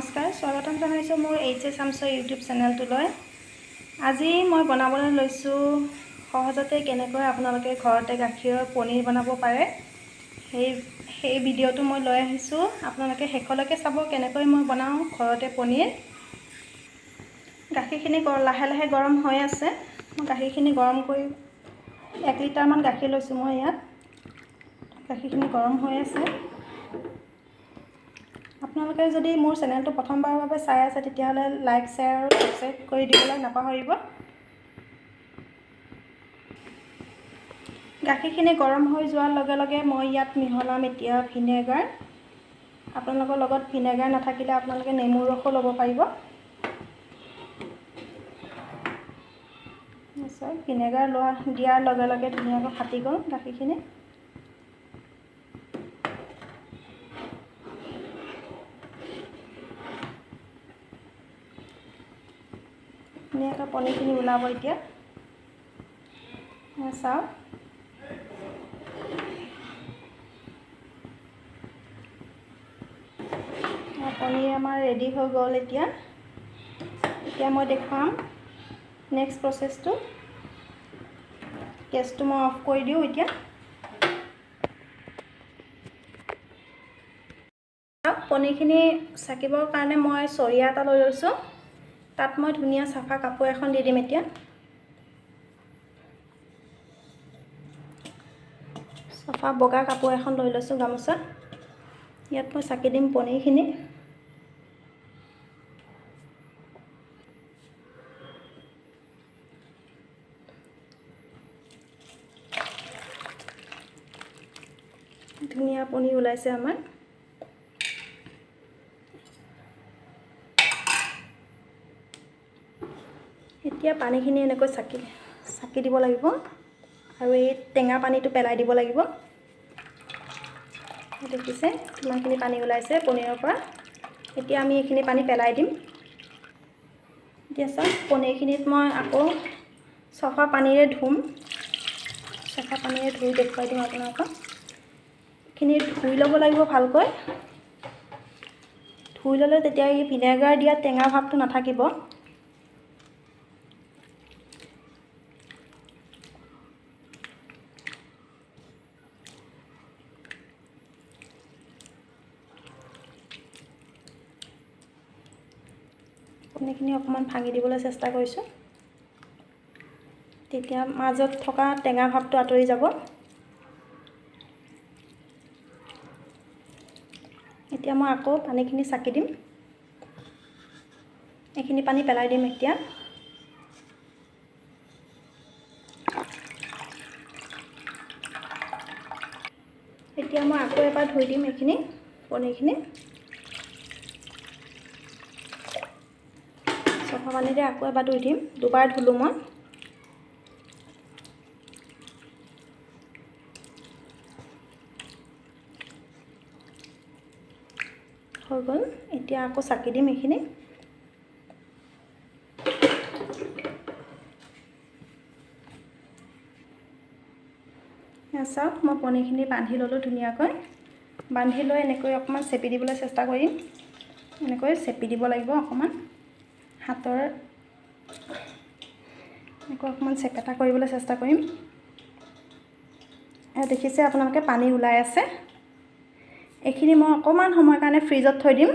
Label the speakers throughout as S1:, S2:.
S1: নমস্কাৰ, স্বাগতম জনাইছোঁ মোৰ এইচ এছ আমছৰ ইউটিউব চেনেলটোলৈ। আজি মই বনাবলৈ লৈছোঁ সহজতে কেনেকৈ আপোনালোকে ঘৰতে গাখীৰৰ পনীৰ বনাব পাৰে, সেই সেই ভিডিঅ'টো মই লৈ আহিছোঁ। আপোনালোকে শেষলৈকে চাব কেনেকৈ মই বনাওঁ ঘৰতে পনীৰ। গাখীৰখিনি লাহে লাহে গৰম হৈ আছে। মই গাখীৰখিনি গৰম কৰি 1 লিটাৰমান গাখীৰ লৈছোঁ মই ইয়াত। গাখীৰখিনি গৰম হৈ আছে। আপোনালোকে যদি মোৰ চেনেলটো প্ৰথমবাৰৰ বাবে চাই আছে, তেতিয়াহ'লে লাইক, শ্বেয়াৰ আৰু ছাবস্ক্ৰাইব কৰি দিবলৈ নাপাহৰিব। গাখীৰখিনি গৰম হৈ যোৱাৰ লগে লগে মই ইয়াত মিহলাম এতিয়া ভিনেগাৰ। আপোনালোকৰ লগত ভিনেগাৰ নাথাকিলে আপোনালোকে নেমুৰ ৰসো ল'ব পাৰিব। নিশ্চয় ভিনেগাৰ দিয়াৰ লগে লগে ধুনীয়াকৈ ফাটি গ'ল গাখীৰখিনি। ধুনীয়াকৈ পনীৰখিনি ওলাব এতিয়া, চাওক। পনীৰ আমাৰ ৰেডি হৈ গ'ল এতিয়া। এতিয়া মই দেখুৱাম নেক্সট প্ৰচেছটো। গেছটো মই অফ কৰি দিওঁ এতিয়া। পনীৰখিনি চাকিবৰ কাৰণে মই চৰিয়া এটা লৈ লৈছোঁ। তাত মই ধুনীয়া চাফা কাপোৰ এখন দি দিম এতিয়া। চাফা বগা কাপোৰ এখন লৈ লৈছোঁ, গামোচা। ইয়াত মই চাকি দিম পনীৰখিনি। ধুনীয়া পনীৰ ওলাইছে আমাৰ। এতিয়া পানীখিনি এনেকৈ চাকি চাকি দিব লাগিব আৰু এই টেঙা পানীটো পেলাই দিব লাগিব। দেখিছে কিমানখিনি পানী ওলাইছে পনীৰৰ পৰা। এতিয়া আমি এইখিনি পানী পেলাই দিম। এতিয়া চাওক, পনীৰখিনিত মই আকৌ চফা পানীৰে ধুম। চফা পানীৰে ধুই দেখুৱাই দিম আপোনালোকক। এইখিনি ধুই ল'ব লাগিব ভালকৈ। ধুই ল'লে তেতিয়া এই ভিনেগাৰ দিয়া টেঙা ভাৱটো নাথাকিব। পনীৰখিনি অকণমান ভাঙি দিবলৈ চেষ্টা কৰিছোঁ, তেতিয়া মাজত থকা টেঙা ভাৱটো আঁতৰি যাব। এতিয়া মই আকৌ পানীখিনি চাকি দিম। এইখিনি পানী পেলাই দিম এতিয়া। এতিয়া মই আকৌ এবাৰ ধুই দিম এইখিনি পনীৰখিনি। চফা পানীৰে আকৌ এবাৰ ধুই দিম। দুবাৰ ধুলোঁ মই। হৈ গ'ল। এতিয়া আকৌ চাকি দিম এইখিনি। চাওক, মই পনীৰখিনি বান্ধি ল'লোঁ ধুনীয়াকৈ। বান্ধি লৈ এনেকৈ অকণমান চেপি দিবলৈ চেষ্টা কৰিম। এনেকৈ চেপি দিব লাগিব অকণমান হাতৰ, এনেকৈ অকণমান চেপেটা কৰিবলৈ চেষ্টা কৰিম। দেখিছে আপোনালোকে, পানী ওলাই আছে। এইখিনি মই অকণমান সময়ৰ কাৰণে ফ্ৰিজত থৈ দিম।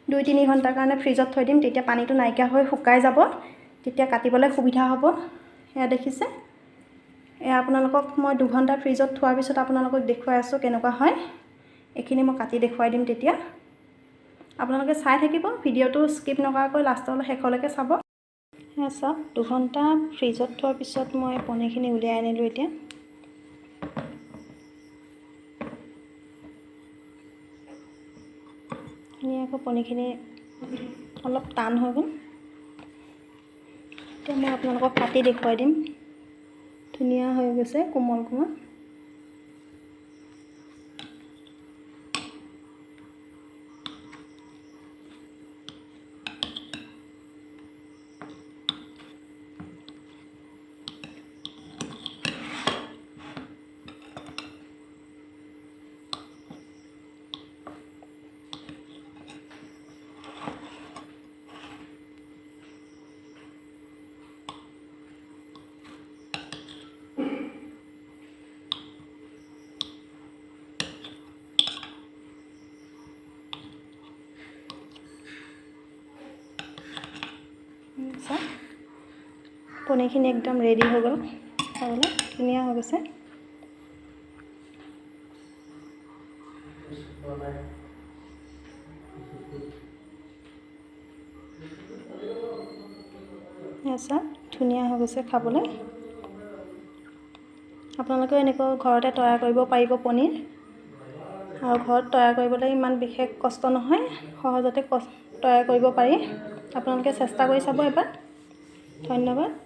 S1: 2-3 ঘণ্টাৰ কাৰণে ফ্ৰিজত থৈ দিম। তেতিয়া পানীটো নাইকিয়া হৈ শুকাই যাব, তেতিয়া কাটিবলৈ সুবিধা হ'ব। এয়া দেখিছে, এয়া আপোনালোকক মই 2 ঘণ্টা ফ্ৰিজত থোৱাৰ পিছত আপোনালোকক দেখুৱাই আছোঁ কেনেকুৱা হয়। এইখিনি মই কাটি দেখুৱাই দিম তেতিয়া। আপোনালোকে চাই থাকিব ভিডিঅ'টো, স্কিপ নকৰাকৈ লাষ্টলৈ শেষলৈকে চাব। এয়া চাওক, 2 ঘণ্টা ফ্ৰিজত থোৱাৰ পিছত মই পনীৰখিনি উলিয়াই আনিলোঁ এতিয়া। ধুনীয়াকৈ পনীৰখিনি অলপ টান হৈ গ'ল। এতিয়া মই আপোনালোকক কাটি দেখুৱাই দিম। ধুনীয়া হৈ গৈছে, কোমল কোমল। পনীৰখিনি একদম ৰেডি হৈ গ'ল খাবলৈ, ধুনীয়া হৈ গৈছে। আচ্ছা, ধুনীয়া হৈ গৈছে খাবলৈ। আপোনালোকেও এনেকৈ ঘৰতে তৈয়াৰ কৰিব পাৰিব পনীৰ। আৰু ঘৰত তৈয়াৰ কৰিবলৈ ইমান বিশেষ কষ্ট নহয়, সহজতে তৈয়াৰ কৰিব পাৰি। আপোনালোকে চেষ্টা কৰি চাব এবাৰ। ধন্যবাদ।